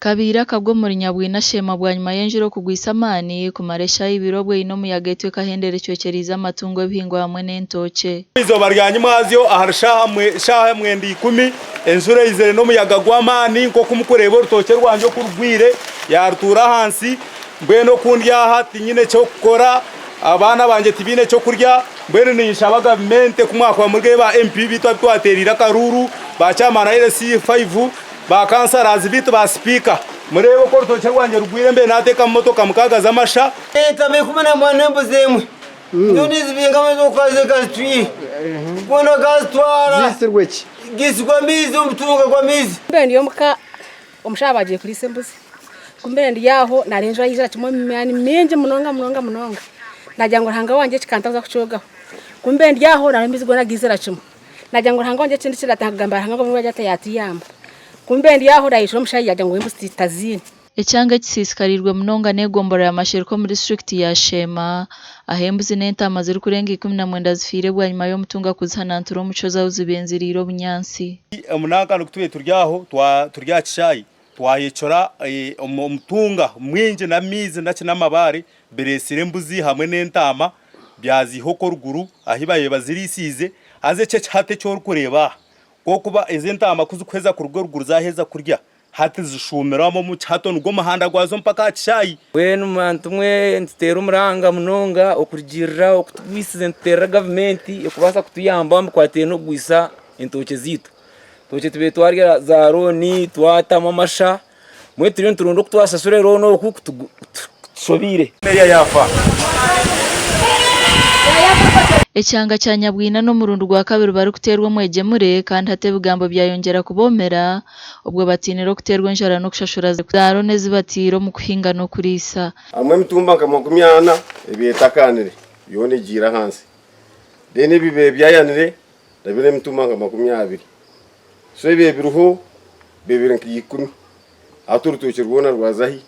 Kabaire akagwa omuri Nyabwina Sheema bwanyima y'enjura okugwisa amaani kumara eshaaha ibiri obwo eine omuyaga etyo ekahendera ecwekyereize amatungo, ebihingwa hamwe n'entookye. Eizooba rya nyimwazyo ahari shaaha mwenda ikumi, enjura eizire n'omuyaga gw'amaani nk'oku murikureeba orutookye rwangye oku rugwire, yaarutuura ahansi. Mbwenu oku ndi aha tinyine ky'okukora, abaana bangye tibaine ky'okurya. Mbwenu ninshaba gavumenti ku mwakuba muri ba MP beitu abu twateereire akaruuru, ba chairman LC five, Ba kansarazi beitu ba sipiika mureebe oku orutookye rwangye rugwire mbe nateekamu motoka mukaaga z'amasha. Entama 11 n'embuzi emwe nizo nizibinga amaizi oku gazitwire goona gazitwara. Ziitsirwe ki? Giitsirwe amaizi omutunga gw'amaizi. Kumbe ndi omuka omushaija baagiire kuriisa embuzi, kumbe ndi aho naareeba enjura yaija kimwe omu maani maingi munonga munonga munonga, naagira ngu Ruhanga wangye eki ka ntaza kukyogaho, kumbe ndi aho naareeba amaizi goona gaizira kimwe. Nagira ngu Ruhanga wangye ekindi eki natandika kugambira Ruhanga ngu obu yatuyamba. Kumbe ndi aho nayeshura omushaija yagira ngu embuzi tutaziine. Ekyanga ekisiisikariirwe munonga n'egomborora ya Mashereka omu disiturikiti ya Sheema, ahu embuzi n'entaama zirikurenga 19 zifiire bwanyima y'omutunga kuzihanantura omu kishozi ahu zibenziriire obunyaatsi. Omunankani ku tubaire turi aho turi aha kishaayi twayecura omutunga mwingi n'amaizi n'amabaare bireetsire embuzi hamwe n'entaama byaziiha okwo oruguru ahi baabaire baziriisiize. Haza eki ekihata eki orikureeba aha, kw'okuba ezi entaama ku zirikuheza kuruga oruguru zaaheza kurya, hati zishuumiramu omu kihato nigwo muhanda gwazo mpaka aha kishaayi. Mbwenu bantu mwe nituteera omuranga munonga okurugiirira oku tugwisize nituteerera gavumenti ekubaasa kutuyamba omu bikwatiraine n'okugwisa entookye zaitu. Entookye tubaire twarya za looni twatamu amasha. Mbwenu turiyo nituronda oku twashashura erooni oku kutushobeire. Ekyanga kya Nyabwina n'omurundi gwa kabiri barikuteerwa omwegyemure kandi hati ebigambo byayongyera kuboomera obwo batiinire okuteerwa enjara n'okushashura za looni ezi bataire omu kuhinga n'okuriisa. Hamwe emitumba nka 40 ebaire etakaanire yoona egiire ahansi. Then ebibaire byayanire nabyo n'emitumba nka 20. So ebibaire biriho bibiri nka ikumi. Hati orutookye rwona rwaza hi?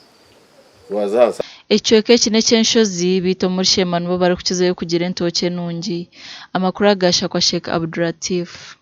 Rwaza ahansi. Ekicweka eki n'eky'enshozi beitu omuri Sheema nibo barikukizayo kugira entookye nungi. Amakuru aga Shakwa Sheikh Abdulatif.